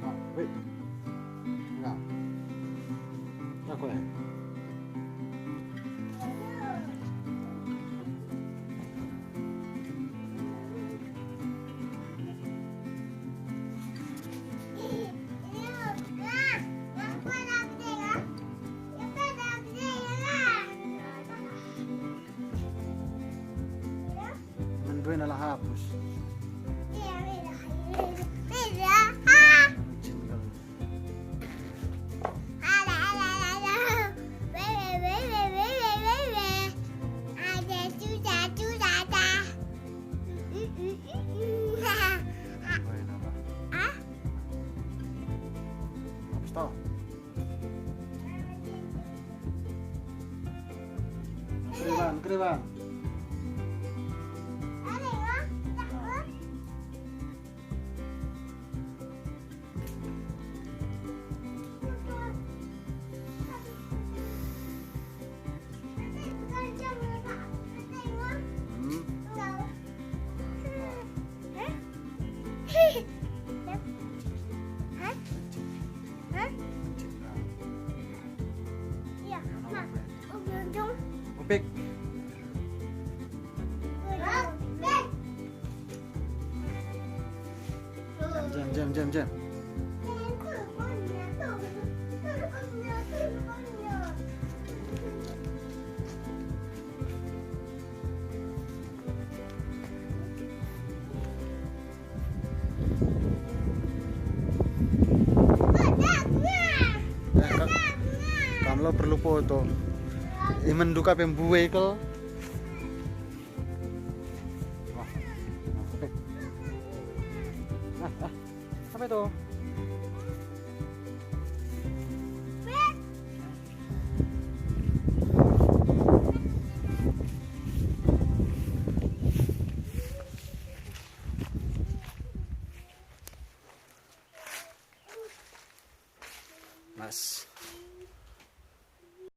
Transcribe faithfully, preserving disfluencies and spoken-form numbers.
Ah, wait. Enggak. Aku ya. Menduen ala hapus. Hapus toh. Keriwan, keriwan. Hmm. Upik. Jam, jam, jam, jam. Eh, ka-, kam lo perlu foto. Imen duka pe mbue kal. Wah. Nah, ah. Apa itu? Mas.